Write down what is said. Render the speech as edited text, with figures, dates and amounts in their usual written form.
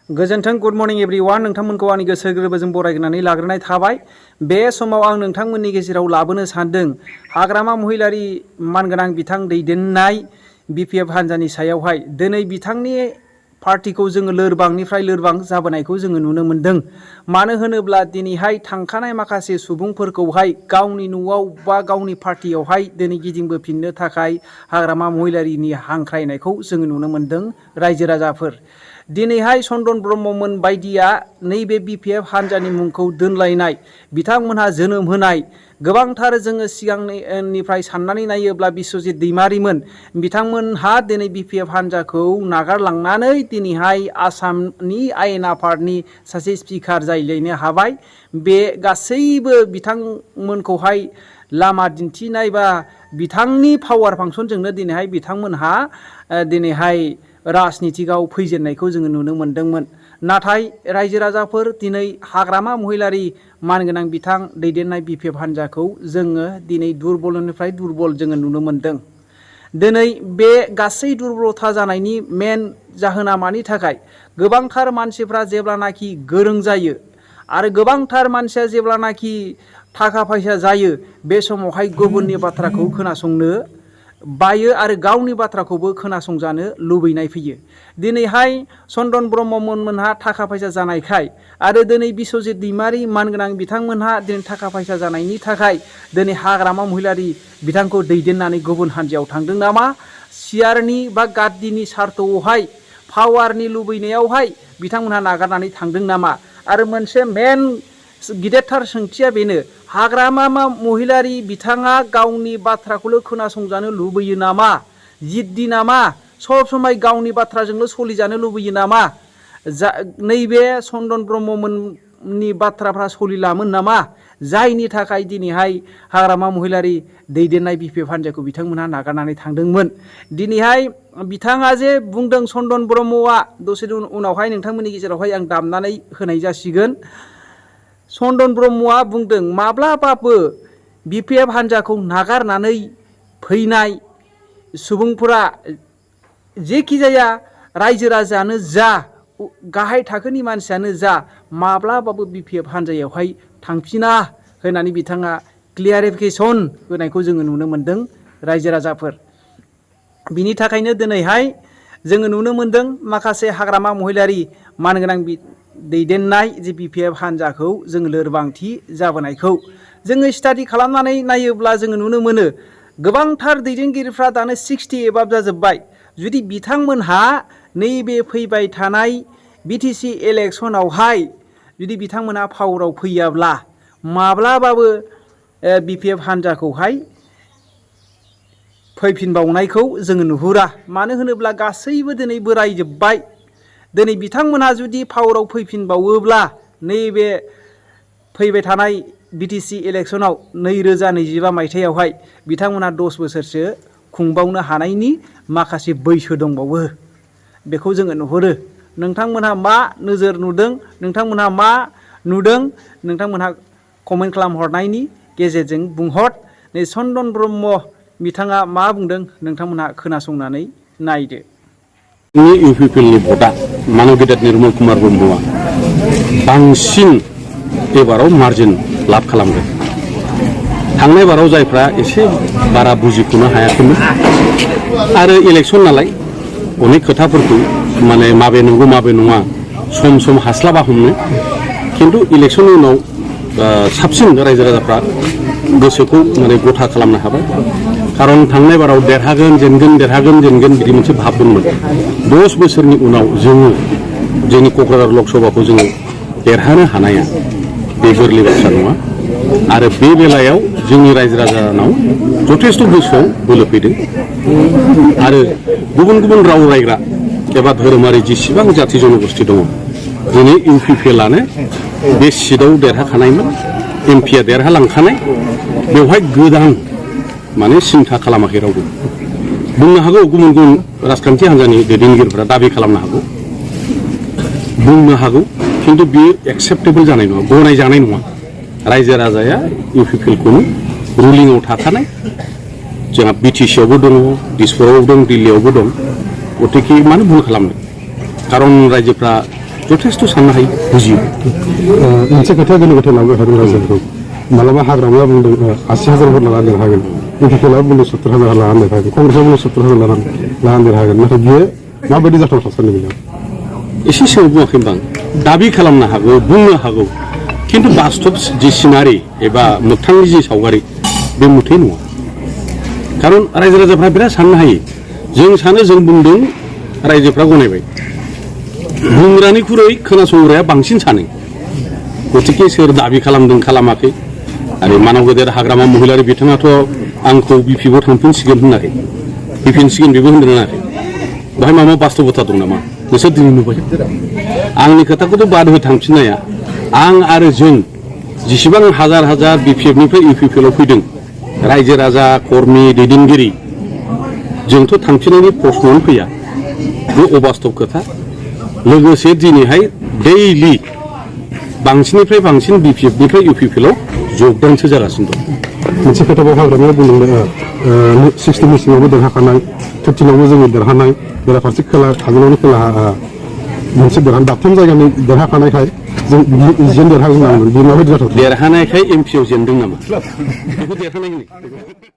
गोजोन्थों good morning everyone नोंथांमोनखौ आंनि गोसो गोरबोजों बरायनानै लाग्रोनाय थाबाय। बे समाव आं नोंथांमोननि गेजेराव लाबोनो सानदों हाग्रामा महिलारी मानगोनां बिथां दैदेननाय बिपिएफ हान्जानि सायावहाय दिनै बिथांनि पार्टीखौ जोङो लोरबांनिफ्राय लोरबां जाबोनायखौ जोङो नुनो मोन्दों। मानो होनोब्ला दिनैहाय थांखानाय माखासे सुबुंफोरखौहाय गावनि न'आव बा गावनि पार्टीयावहाय दिनै गिदिंबोफिननो थाखाय हाग्रामा महिलारीनि हांख्रायनायखौ जोङो नुनो मोन्दों रायजो राजाफोर। दिनैहाय चन्दन ब्रह्ममोन बायदिया नैबे बिपिएफ हान्जानि मुंखौ दोनलायनाय बिथांमोनहा जोनोम होनाय गोबांथार जोङो सिगांनिफ्राय साननानै नायोब्ला बिश्वजित दैमारिमोन बिथांमोनहा दिनै बिपिएफ हान्जाखौ नागारलांनानै दिनैहाय आसामनि आयेन आफादनि सासे स्पिकार जायलायनो हाबाय। बे गासैबो बिथांमोनखौहाय लामा दिन्थिनाय बा बिथांनि पावार फांसनजोंनो दिनैहाय बिथांमोनहा दिनैहाय राजनितिकआव फैजेननायखौ जोङो नुनो मोन्दोंमोन। नाथाय रायजो राजाफोर दिनै हाग्रामा महिलारी मानगोनां बिथां दैदेननाय बिपिएफ हान्जाखौ जोङो दिनै दुर्बलनिफ्राय दुर्बल जोङो नुनो मोन्दों। दिनै बे गासै दुर्बलता जानायनि मेन जाहोना मानि थाखाय गोबांथार मानसिफ्रा जेब्लानाखि गोरों जायो आरो गोबांथार मानसिया जेब्लानाखि थाखा फैसा जायो बे समावहाय गुबुननि बाथ्राखौ खोनासंनो बायो आरो गावनि बाथ्राखौबो खोनासंजानो लुबैनाय फैयो। दिनैहाय चन्दन ब्रह्ममोनहा थाखा फैसा जानायखाय आरो दिनै बिश्वजित दैमारी मानगोनां बिथांमोनहा दिनै थाखा फैसा जानायनि थाखाय दिनै हाग्रामा महिलारी बिथांखौ दैदेननानै गुबुन हान्जायाव थांदों नामा? सियारनि बा गाद्दिनि सार्थआवहाय पावारनि लुबैनायावहाय बिथांमोनहा नागारनानै थांदों नामा? आरो मोनसे मेन गिदिरथार सोंथिया बेनो हाग्रामा महिलारी बिथाङा गावनि बाथ्राखौल' खोनासंजानो लुबैयो नामा? जिद्दि नामा? सब समय गावनि बाथ्राजोंल' सोलिजानो लुबैयो नामा? नैबे चन्दन ब्रह्ममोननि बाथ्राफ्रा सोलिलामोन नामा? जायनि थाखाय दिनैहाय हाग्रामा महिलारी दैदेननाय बिपिएफ हान्जाखौ बिथांमोनहा नागारनानै थांदोंमोन। दिनैहाय बिथाङा जे बुंदों चन्दन ब्रह्मआ दसे उनावहाय नोंथांमोननि गेजेरावहाय आं दामनानै होनाय जासिगोन। चन्दन ब्रह्मआ बुंदों माब्लाबाबो बिपिएफ हान्जाखौ नागारनानै फैनाय सुबुंफोरा जेखि जाया रायजो राजायानो जा गाहाय थाखोनि मानसियानो जा माब्लाबाबो बिपिएफ हान्जायावहाय थांफिना होननानै बिथाङा क्लियारिफिकेसन होनायखौ जोङो नुनो मोन्दों रायजो राजाफोर। बिनि थाखायनो दिनैहाय जोङो नुनो मोन्दों माखासे हाग्रामा महिलारी मानगोनां दैदेननाय जे बिपिएफ हान्जाखौ जों लोरबांथि जाबोनायखौ जोङो स्टाडि खालामनानै नायोब्ला जोङो नुनो मोनो गोबांथार दैदेनगिरिफ्रा दानो 60 एबाब जाजोब्बाय। जुदि बिथांमोनहा नैबे फैबाय थानाय बिटिसि इलेक्सनावहाय जुदि बिथांमोनहा पावाराव फैयाब्ला माब्लाबाबो बिपिएफ हान्जाखौहाय फैफिनबावनायखौ जोङो नुहुरा। मानो होनोब्ला गासैबो दिनै बोरायजोब्बाय। दिनै बिथांमोनहा जुदि पावाराव फैफिनबावोब्ला नैबे फैबाय थानाय बिटिसि इलेक्सनाव 2025 मायथाइयावहाय बिथांमोनहा 10 बोसोरसो खुंबावनो हानायनि माखासे बैसो दंबावो। बेखौ जोङो नुहुरो। नोंथांमोनहा मा नोजोर नुदों? नोंथांमोनहा मा नुदों? नोंथांमोनहा कमेन्ट खालामहरनायनि गेजेरजों बुंहर। नै चन्दन ब्रह्म बिथाङा मा बुंदों नोंथांमोनहा खोनासंनानै नायदो। इउपिपिएलनि भटआ मानव गेदेर निर्मल कुमार ब्रह्मआ बांसिन एबाराव मार्जिन लाभ खालामदों। थांनाय बाराव जायफ्रा एसे बारा बुजिख'नो हायाखैमोन आरो इलेक्सन नालाय अनेक खोथाफोरखौ माने माबे नंगौ माबे नङा सम सम हास्लाबा हमनो, खिन्थु इलेक्सननि उनाव साबसिन रायजो राजाफ्रा गोसोखौ माने गथा खालामनो हाबाय। खारन थांनाय बाराव देरहागोन जेनगोन देरहागोन जेनगोन बिदि मोनसे भाब दंमोन। 10 बोसोरनि उनाव जोङो जोंनि क'क्राझार लकसभाखौ जोङो देरहानो हानाया बे गोरलै बाथ्रा नङा आरो बे बेलायाव जोंनि रायजो राजानाव जथेस्थ' गोसोआव बोलो फैदों आरो गुबुन गुबुन राव रायग्रा एबा धोरोमारि जेसेबां जाथि जनगोष्ठी दङ दिनै इउपिपिएलआनो बे सिटआव देरहाखानायमोन, एमपिआ देरहालांखानाय। बेवहाय गोदान माने सिन्था खालामाखै रावबो। बुंनो हागौ गुबुन गुबुन राजखान्थि हान्जानि दैदेनगिरिफोरा दाबि खालामनो हागौ, बुंनो हागौ, खिन्थु बेयो एक्सेप्टेबल जानाय नङा, गनायजानाय नङा। रायजो राजाया इउपिपिएलखौनो रुलिंआव थाखानाय जोंहा बिटिसिआवबो दङ, दिसपुरावबो दं, दिल्लीयावबो दं। गतिके मानो भुल खालामनो? खारन रायजोफ्रा जथेस्थ' साननो हायो बुजियो मोनसे खोथाया गोनो गोथो लाबोबाय थादों रायजोखौ मालाबा हाग्रामाया बुंदों 80,000 लानो हागोन UPPLआ बुंदों 70,000 लानो हागोन कंग्रेसआ बुंदों 70,000 लानो हागोन नाथाय बियो माबायदि जाथाव थासारि बेलायाव एसे सिगाङाव बुङाखै होनबा दाबि खालामनो हागौ बुंनो हागौ खिन्थु बास्तब जि सिनारि एबा मोगथांनि जि सावगारि बे मुथै नङा खारन रायजो राजाफ्रा बिराद साननो हायो जों सानो जों बुंदों रायजोफ्रा गनायबाय बुंग्रानिख्रुइ खोनासंग्राया बांसिन सानो गतिके सोर दाबि खालामदों खालामाखै आरो मानाव गेदेर हाग्रामा महिलारि बिथाङाथ' आंखौ बिपिआव थांफिनसिगोन होनाखै फैफिनसिगोन बेबो होनदों होनाखै बाहाय माबा बास्तबता दं नामा नोंसोर दिनै नुबाय आंनि खोथाखौथ' बाद हो थांफिननाया आं आरो जों जेसेबां हाजार हाजार बिपिएफनिफ्राय UPPLआव फैदों रायजो राजा कर्मि दैदेनगिरि जोंथ' थांफिननायनि प्रश्नआनो फैया बे अबास्तब खोथा लोगोसे दिनैहाय दैलि बांसिननिफ्राय बांसिन बिपिएफनिफ्राय UPPLआव जगदानसो जागासिनो दं मोनसे खोथाखौ हाग्रामाया बुंदों 60नि सिङावबो देरहाखानाय 13आवबो जोङो देरहानाय बेराफारसे खोला काजलगावनि खोला मोनसे दाबथाम जायगानि देरहाखानायखाय जों जेन देरहागोन बे माबायदि जाथाव देरहानायखाय MP आव जेनदों नामा बेखौ देरहानाय